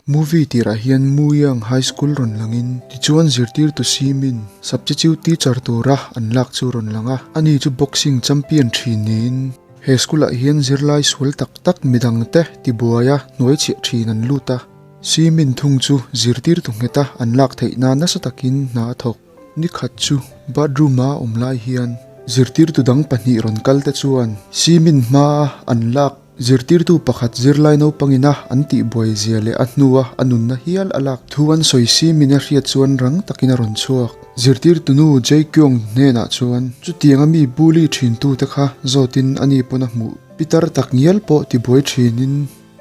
Movie tirah hian Muyang High School rawn langin tichuan zirtirtu Simin substitute teacher tura an lak chu rawn lang a, ani chu boxing champion thin niin he school ah hian zirlai sual tak tak midangte tibuaia hnuai chhiah thin an lut a, Simin thung chu zirtirtu ngheta an lak theih nan nasa takin hna a thawk. Ni khat chu bathroom a awm lai hian zirtirtu dang pahnih rawn kal te chuan Simin hmaa an lak Zirtirtu pakhat zirlai naupangina an tihbuai zia leh a hnua a nunna hial a lak thu an sawi si min a hriat chuan rang takin a rawn chhuak. Zirtirtu nu Jay Kyung hnenah chuan chutianga mi bully thintute kha zawtin ani pawn a hmuh. Pitar tak ngial pawh tibuai thinin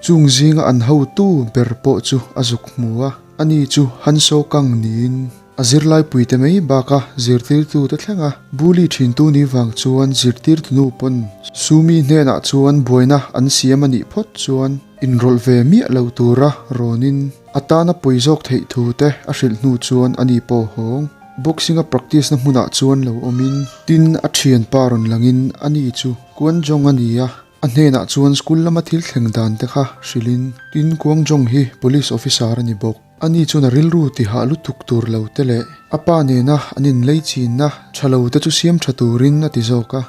chung zinga an hotu ber pawh chu a zuk hmu a, ani chu Han So Kang niin A zirlaipuite mai baka zirtirtute thlenga bully thintu ni vang chuan zirtirtunu pawn Sumi hnenah chuan buaina an siam a nih phawt chuan inrawlh ve miah lo tura rawnin a tana pawi zawk theih thu te a hrilh hnu chuan a ni pawh hawng. Boxing a practice na hmunah chuan lo awmin tin a thianpa rawn langin a ni chu Kuanjong a ni a, a hnenah chuan school lama thil thleng dan te kha hrilhin tin Kuangjong hi police officer a ni bawk. Ani chuan a rilru tihah lutuk tur lo te leh a pa nena an inlei chinna tha lo te chu siam tha turin a ti zawk a.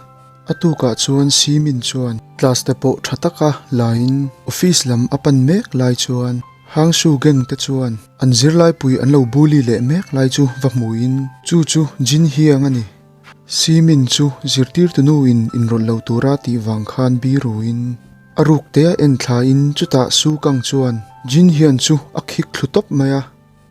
A tukah chuan Simin chuan class te pawh tha taka laiin office lam a pan mek lai chuan Hangsu gang te chuan an zirlaipui an lo bully leh mek lai chu va hmuin chu chu Jin Hiang a ni. Simin chu zirtirtunu in inrawlh lo tura tih vang khan biruin A ruk te a en thlain chutah Su Kang chuan Jin hian chu a khik thlu tawp mai a,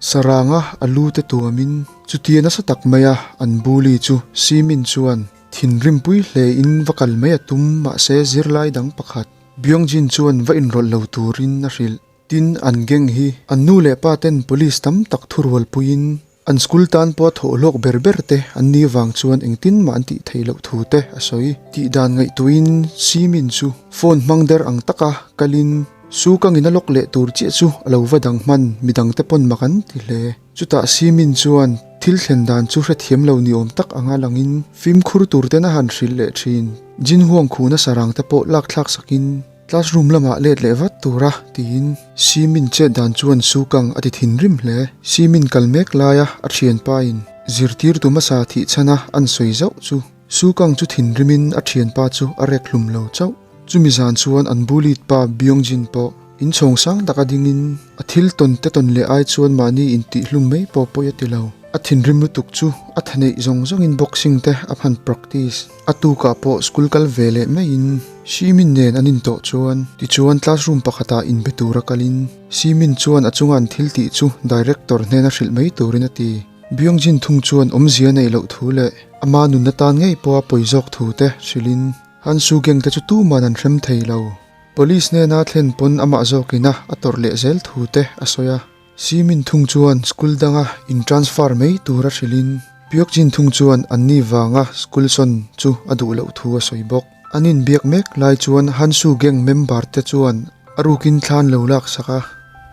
saranga a lu te tuamin chutia nasa tak maia an bully chu Simin chuan thinrimpui hlein va kal mai a tum mahse zirlai dang pakhat Byung Jin chuan va inrawlh lo turin a hrilh. Tin an gang hi an nu leh pa ten police tam tak thurualpuiin An school tan pawh a thawh hlawk ber ber te an ni vang chuan engtin mah an tih theih loh thu te a sawi. Tih dan ngaihtuahin Simin chu phone hmang der ang taka kalin Su kangin a lawk leh tur chiah chu a lo va dang hman midang te pawn mak an ti hle. Chutah Simin chuan thil thlen dan chu hrethiam lo ni awm tak anga langin fimkhur tur ten a han hrilh leh thin. Jin Huang khuna sarang te pawh lak thlak sakin Classroom lamah let leh vat tura tiin Simin chet dan chuan Su Kang a ti thinrim hle. Simin kal mek laia a thianpa in zirtirtu hmasa thih chhana an sawi zauh chu Su Kang chu thinrimin a thianpa chu a rek hlum lo chauh. Chumi zan chuan an bullied pa Byung Jin pawh inchhawng sang taka dingin a thil tawn te tawn leh ai chuan mahni intihhlum mai pawh pawi a ti lo. A thinrim lutuk chu a thaneih zawng zawngin boxing te a hman practice. A tukah pawh school kal ve leh maiin Simin nen an intawh chuan tichuan classroom pakhatah inbe tura kalin Simin chuan a chunga an thil tih chu director hnena hrilh mai turin a ti. Byungjin thung chuan awmzia neih loh thu leh ama nunna tan ngei pawha pawi zawk thu te hrilhin Han Su Geng te chu tuman an hrem thei lo. Police hnena thlen pawn amah zawkina a tawrh leh zel thu te a sawi a. Simin thung chuan school danga in transfer mai tur a hrilhin Pyokjin thung chuan anni vanga school sawn chu a duh loh thu a sawi bawk. An inbiak mek lai chuan Hansu gang member te chuan a rukin thlan lo lak sak a.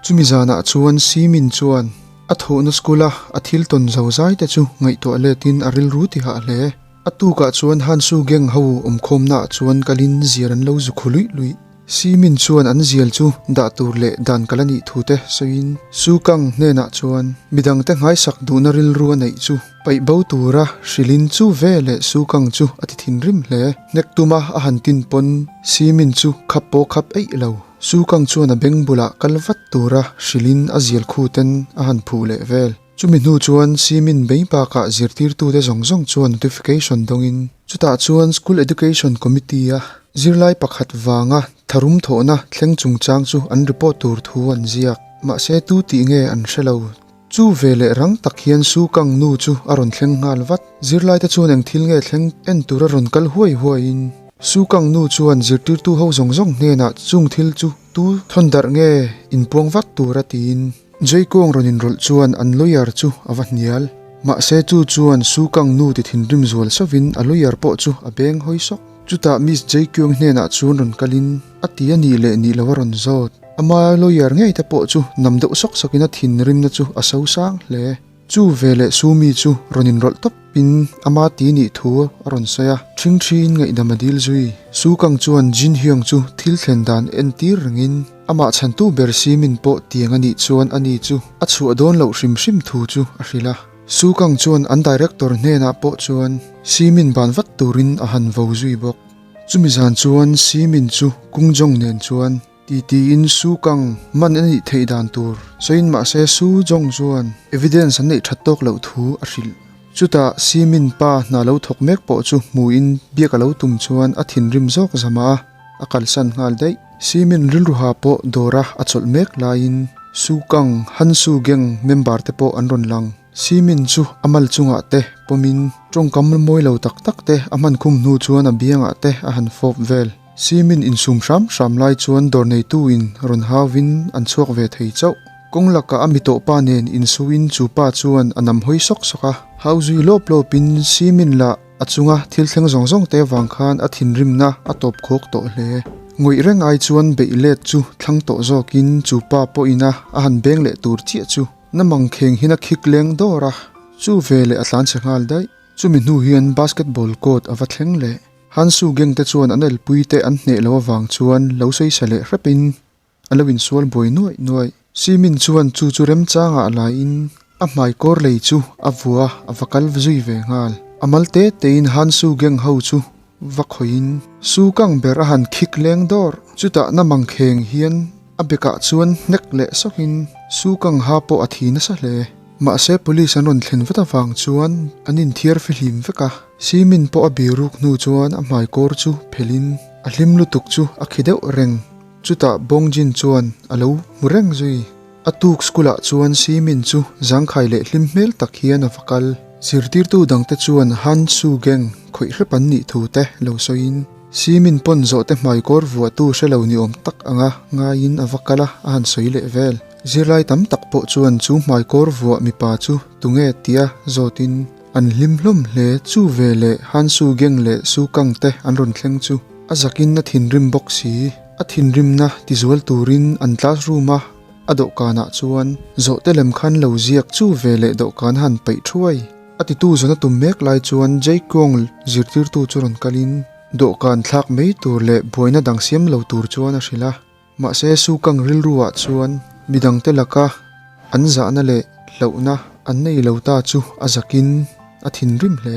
Chumi zanah chuan Simin chuan a thawhna school a a thil tawn zo zai te chu ngaihtuah letin a rilru ti hah hle. A tukah chuan Hansu gang ho awmkhawmna ah chuan kalin zial an lo zu khu luih luih. Simin chuan an zial chu dah tur leh dan kal a nih thu te sawiin Su Kang hnenah chuan midangte nghaisak duhna rilru a neih chu paih bo tura hrilhin chu ve leh Su Kang chu a ti thinrim hle. Hnek tuma a han tin pawn Simin chu khap pawh khap eih lo. Su Kang chuan a beng bulah kal vat tura hrilhin a zial khu ten a han phuh leh vel. Chumi hnu chuan Simin bei bakah zirtirtute zawng zawng chuan notification dawngin chutah chuan School Education Committee a zirlai pakhat vanga tharum thawhna thleng chungchang chu an report tur thu an ziak. Mahse tu tih nge an hre lo. Chu ve leh rang tak hian Su Kang nu chu a rawn thleng nghal vat. Zirlaite chuan eng thil nge thleng en tura rawn kal huai huaiin Su Kang nu chuan zirtirtu ho zawng zawng hnenah chung thil chu tu thawn darh nge inpuang vat tura tiin Jaikawng rawn inrawlh chuan an lawyer chu a va hnial. Mahse chu chuan Su Kang nu ti thinrim zual sauvin a lawyer pawh chu a beng hawi sawk. Chutah Miss Jaikyung hnenah chuan rawn kalin a ti a nih leh nih lo a rawn zawt. Ama lawyer ngei te pawh chu nam deuh sawk sawkin a thinrimna chu a so sang hle. Chu veleh Su mi chu rawn inrawlh tawp. hrepin ama ti nih thu a rawn sawi a, ṭhingṭhiin ngaihdam a dil zui. Su Kang chuan Jin Hyung chu thil thlen dan entir rengin amah chhantu ber Simin pawh tiang a nih chuan ani chu a chhuah dawn loh hrim hrim thu chu a hrilh a. Su Kang chuan an director hnenah pawh chuan Simin ban vat turin a han vo zui bawk. Chumi zan chuan Simin chu Kung Jong nen chuan Titiin Su Kang man a nih theih dan tur sawiin mahse Su Jong chuan evidence an neih that tawk loh thu a hrilh. Chutah Si Min pa hna lo thawk mek pawh chu hmuin biak a lo tum chuan a thinrim zawk zama a, a kalsan nghal daih. Si Min rilruha pawh dawra a chawlh mek laiin Su Kang, Han Su Geng member te pawh an rawn lang. Si Min chu a mal chungah te pawmin tawngkam mawi lo tak tak te a hman khum hnu chuan a biangah te a han fawp vel. Simin insum hram hram lai chuan dawr neitu in rawn hau in an chhuak ve thei chauh. Kawng lakah a mi tawh pa nen insuin chu pa chuan a nam hawi sawk sawk a. Hau zui lawp lawp in Simin lah a chunga thil thleng zawng zawng te avang khan a thinrimna a tawp khawk tawh hle. Ngawih reng ai chuan beih let chu thlang tawh zawk in chu pa pawh ina a han beng leh tur chiah chu na mangkheng hin a khik leng dawr a, chu ve leh a tlanchhe nghal daih. Chumi hnu hian basketball court a va thleng leh. Hansu gang te chuan an elpui te an hneh lo avang chuan lo sawi sa leh hrepin a lo insual buai nuaih nuaih. Simin chuan chu chu remchangah laiin a hmai kawr lei chu a vua a va kal zui ve nghal. A mal te tein Hansu gang ho chu va khawihin Su kang ber a han khik leng dawr. Chutah na mangkheng hian a bekah chuan hnek leh sawkin Su kang ha pawh a thi nasa hle. Mahse police an rawn thlen vat avang chuan an inthiar fihlim vek a. Simin pawh a biruk hnu chuan a hmai kawr chu phelhin a hlim lutuk chu a khi deuh reng. Chutah Bongjin chuan a lo hmu reng zui. A tuk school ah chuan Simin chu zangkhai leh hlim hmel tak hian a va kal. Zirtirtu dangte chuan Han Su Geng khawih hrep an nih thu te lo sawiin Simin pawn zawh te hmai kawr vuahtu hre lo ni awm tak anga ngaiin a va kal a, a han sawi leh vel. Zirlai tam tak pawh chuan chu hmai kawr vuah mipa chu tunge tia zawtin An hlim hlawm hle, chu ve leh Han Su Geng leh Su Kang te an rawn thleng chu a zakin a thinrim bawk si. A thinrimna tizual turin an classroom a a dawhkanah chuan zawhte lem khan lo ziak chu ve leh dawhkan a han paih thuai. A titu zawn a tum mek lai chuan Jay Kuang zirtirtu chu rawn kalin dawhkan thlak mai tur leh buaina dang siam lo tur chuan a hrilh a. Mahse Su Kang rilruah chuan midangte laka an zahna leh hlauhna an nei lo ta chu a zakin a thinrim hle.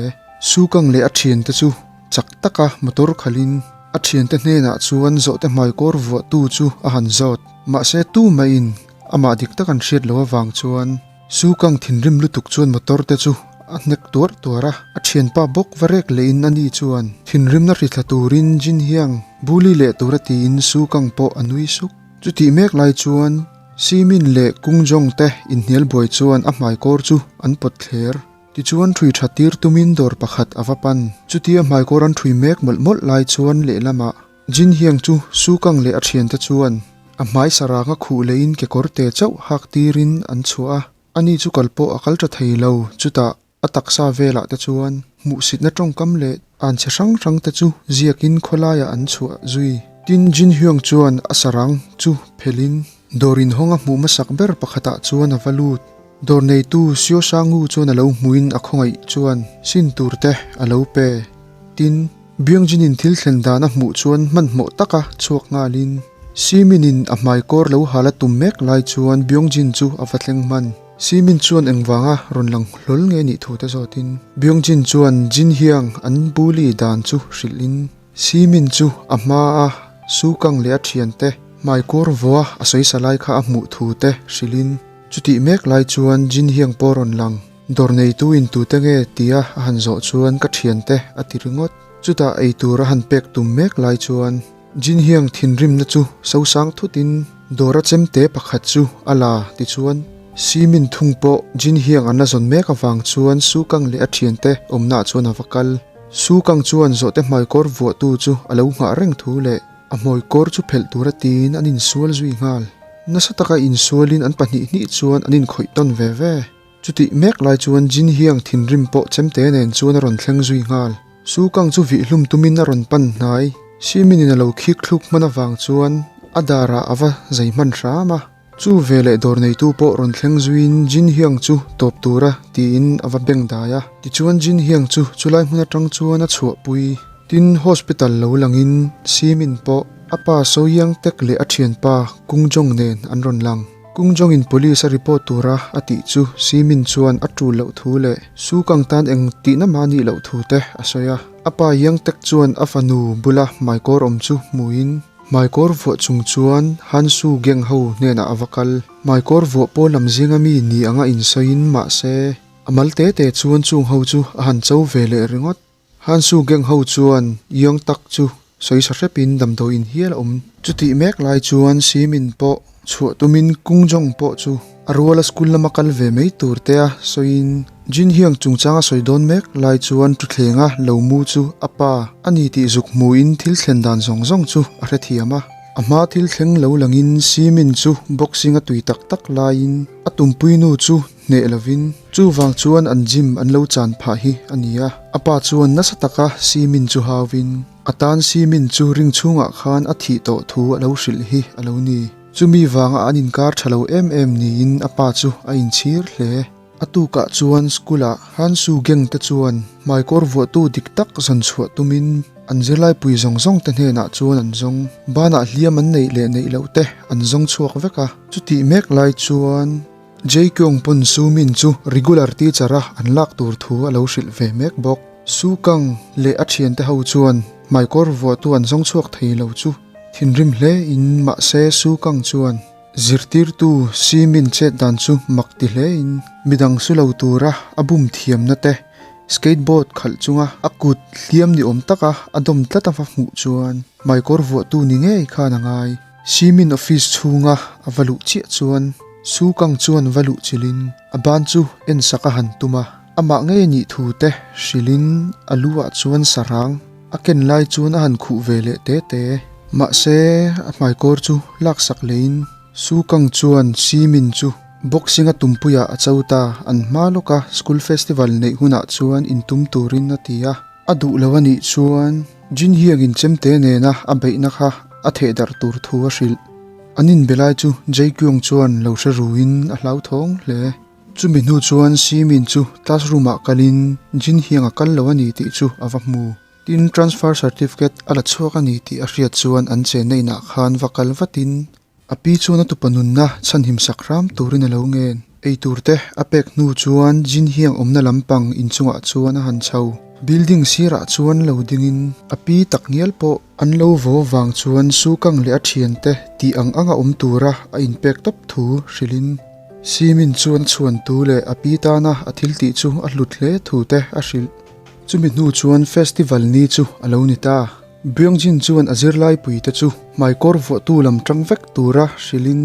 Su Kang leh a thiante chu chak taka motor khalhin a thiante hnenah chuan zawhte hmaikawr vuahtu chu a han zawt. Mahse tu mahin amah dik tak an hriat loh avang chuan Su Kang thinrim lutuk chuan motor te chu a hnek tuar tuar a, a thianpa bawk va rek lehin ani chuan thinrimna hri thla turin Jin Hiang buli leh tura tiin Su Kang pawh a nui suk. Chutih mek lai chuan Si Min leh Kung Jong te inhnial buai chuan a hmai kawr chu an pawt thler. Tichuan ṭhui ṭha tir tumin dawr pakhat a va pan. Chutia hmai kawr an ṭhui mek mawlh mawlh lai chuan lehlamah Jin Hiang chu Su Kang leh a thiante chuan a hmai saranga khuh leiin kekawr te chauh hak tirin an chhuah a, ani chu kal pawh a kal tha thei lo, chutah a taksa velah te chuan hmuhsitna tawngkam leh anchhe hrang hrang te chu ziakin khawlaiah an chhuah zui. Tin, Jin Hyung chuan a sarang chu phelhin dawr inhawng a hmuh hmasak ber pakhatah chuan a va lut. Dawr neitu Seo Sang-woo chuan a lo hmuhin a khawngaih chuan sin tur te a lo pe. Tin. Byungjin-in thil thlen dan a hmuh chuan hmanhmawh taka chhuak nghalin Simin-in a hmai kawr lo hal a tum mek lai chuan Byungjin chu a va thleng hman. Simin chuan engvanga rawn lang hlawl nge nih thu te zawtin Byungjin chuan Jin Hyang an bully dan chu hrilhin Simin chu a hma a Su Kang leh a thiante hmai kawr vua a sawi sa lai kha a hmuh thu te hrilhin chutih mek lai chuan Jin Hyang pawh rawn lang. Dawr neitu in tute nge tia a han zawh chuan ka thiante a ti ringawt. Chutah eitur a han pek tum mek lai chuan Jin Hiang thinrimna chu sosang thutin dawra chemte pakhat chu a la tichuan Simin thung pawh Jin Hiang an la zawn mek avang chuan Su Kang leh a thiante awmnaah chuan a va kal. Su Kang chuan zawhte hmaikawr vuahtu chu a lo nghah reng thu leh a hmawikawr chu phelh tura tiin an insual zui nghal. Nasa taka insualin an pahnih hnih chuan an inkhawih tawn ve ve. Chutih mek lai chuan Jin Hiang thinrim pawh chemte nen chuan a rawn thleng zui nghal. Su Kang chu vih hlum tumin a rawn pan hnai. Siminin a lo khik thluk hman avang chuan a darah a va zai hman hram a. Chu veleh dawr neitu pawh rawn thleng zuiin Jin Hyung chu tawp tura tiin a va beng dai a. Tichuan Jin Hyung chu chulai hmun atang chuan a chhuahpui. Tin, hospital lo langin Simin pawh a pa So Yang Tek leh a thianpa Kung Jong nen an rawn lang. Kung Jong in police a report tura a tih chu Simin chuan a tul loh thu leh Su Kang tan eng tihna mah nih loh thu te a sawi a. A pa Yang Tek chuan a fanu bula hmaikawr awm chu hmuin hmaikawr vuah chung chuan Han Su gang ho hnenah a va kal. Hmaikawr vuah pawl lam zinga mi ni anga insawiin mahse a mal te te chuan chung ho chu a han cho ve leh ringawt. Hansu gang ho chuan Young Tak chu sawi sa hrepin damdawiin hial a awm. Chutih mek lai chuan Simin pawh chhuah tumin Kung Jong pawh chu a ruala school lama kal ve mai tur te a sawiin Jin Hyung chungchanga sawi dawn mek lai chuan thuthlenga lo mu chu a pa a ni tih zuk hmuin thil thlen dan zawng zawng chu a hrethiam a. A hma thil thleng lo langin Simin chu boxing a tui tak tak laiin a tumpui nu chu hneh lovin chuvang chuan an gym an lo chan phah hi a ni a. A pa chuan nasa taka Simin chu hauvin a tan Simin chu ring chhungah khan a thih tawh thu a lo hrilh hi a lo ni. Chumi vanga an inkar tha lo em em niin a pa chu a inchhir hle. A tukah chuan school ah Hansu gang te chuan hmaikawr vuahtu dik tak zawn chhuah tumin an zirlaipui zawng zawng te hnenah chuan an zawng. Banah hliam an neih leh neih loh te an zawng chhuak vek a. Chutih mek lai chuan Jay Kyung pawn Su Min chu regular teacher a an lak tur thu a lo hrilh ve mek bawk. Su Kang leh a thiante ho chuan hmaikawr vuahtu an zawng chhuak thei lo chu thinrim hle in mahse Su Kang chuan Zirtirtu Si Min chet dan chu mak ti hle in midang su lo tura a bum thiamna te skateboard khalh chunga a kut hliam ni awm taka a dawm tlat a va hmuh chuan hmaikawr vuahtu ni ngei khan a ngai. Si Min office chhunga a va luh chiah chuan Su Kang chuan va luh chilhin a ban chu en sak a han tum a, amah ngei nih thu te hrilhin a lu ah chuan sarang a ken lai chuan a han khuh ve leh te te. Mahse a hmaikawr chu laksak leiin Su Kang chuan Si Min chu boxing a tumpuiah a cho ta, an hma lawka school festival neih hunah chuan intum turin a ti a. A duh lo a nih chuan Jin Hyung-in chemte nena a beihna kha a theh darh tur thu a hrilh. An inbe lai chu Jae Kyung chuan lo hre ruin a hlauthawng hle. Chumi hnu chuan Si Min chu classroom ah kalin Jin Hyung a kal lo a ni tih chu a va hmu. Tin, transfer certificate a la chhuak a ni tih a hriat chuan an chenna inah khan va kal vatin A pi chuan a tupa nunna chhanhim sak hram turin a lo ngen. Ei tur te a pek hnu chuan Jin Hiang awmna lampang inchungah chuan a han chho. Building sirah chuan lo dingin a pi tak ngial pawh an lo vaw vang chuan Su Kang leh a thiante tih ang anga awm tura a inpek tawp thu hrilhin Simin chuan a chhuantu leh a pi tana a thil tih chu a hlut hle thu te a hrilh. Chumi hnu chuan festival ni chu a lo ni ta. Byungjin chuan a zirlaipui te chu hmaikawr vuahtu lam tang vek tura hrilhin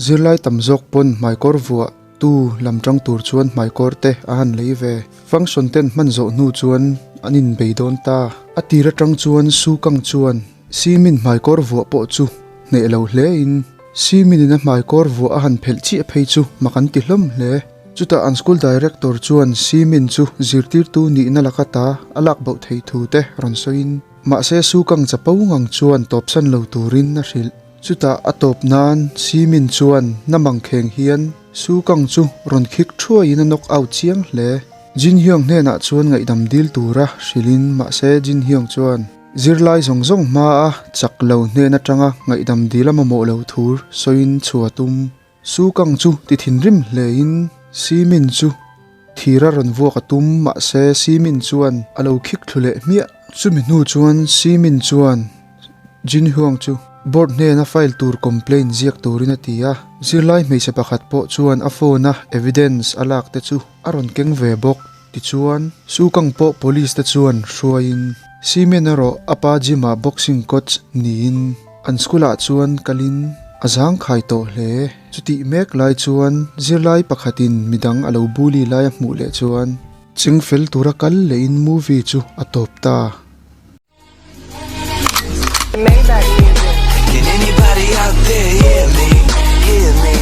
zirlai tam zawk pawn hmaikawr vuahtu lam tang tur chuan hmaikawr te a han lei ve. Function ten hman zawh hnu chuan an inbei dawn ta. A tir atang chuan Su Kang chuan Simin hmaikawr vuah pawh chu hneh lo hlein Simin in a hmaikawr vuah a han phelh chiah phei chu mak an ti hlawm hle. Chutah an school director chuan Simin chu zirtirtu nihna laka ta a lak boh thei thu te rawn sawiin, mahse Su Kang chapo ngang chuan tawpsan lo turin a hrilh. Chutah a tawp nan Simin chuan na mangkheng hian Su Kang chu rawn khik thuaiin a knock out chiang hle. Jin Hyung hnenah chuan ngaihdam dil tura hrilhin mahse Jin Hyung chuan zirlai zawng zawng hmaa chak lo hnen atanga ngaihdam dil a mamawh lo thur sawiin chhuah tum. Su Kang chu ti thinrim hlein Si Min chu thir a rawn vuak a tum mahse Si Min chuan a lo khik thlu leh hmiah. Chumi hnu chuan Si Min chuan Jin Huang chu board hnena file tur complaint ziak turin a ti a, zirlai hmeichhe pakhat pawh chuan a phone a evidence a lak te chu a rawn keng ve bawk. Tichuan Su Kang pawh police te chuan hruaiin Si Min erawh a pa gym ah boxing coach niin An school ah chuan kalin a zangkhai tawh hle. Chutih mek lai chuan zirlai pakhatin midang a lo bully lai a hmuh leh chuan chingfel tura kal lehin movie chu a tawp ta. Can anybody out there hear me? Hear me?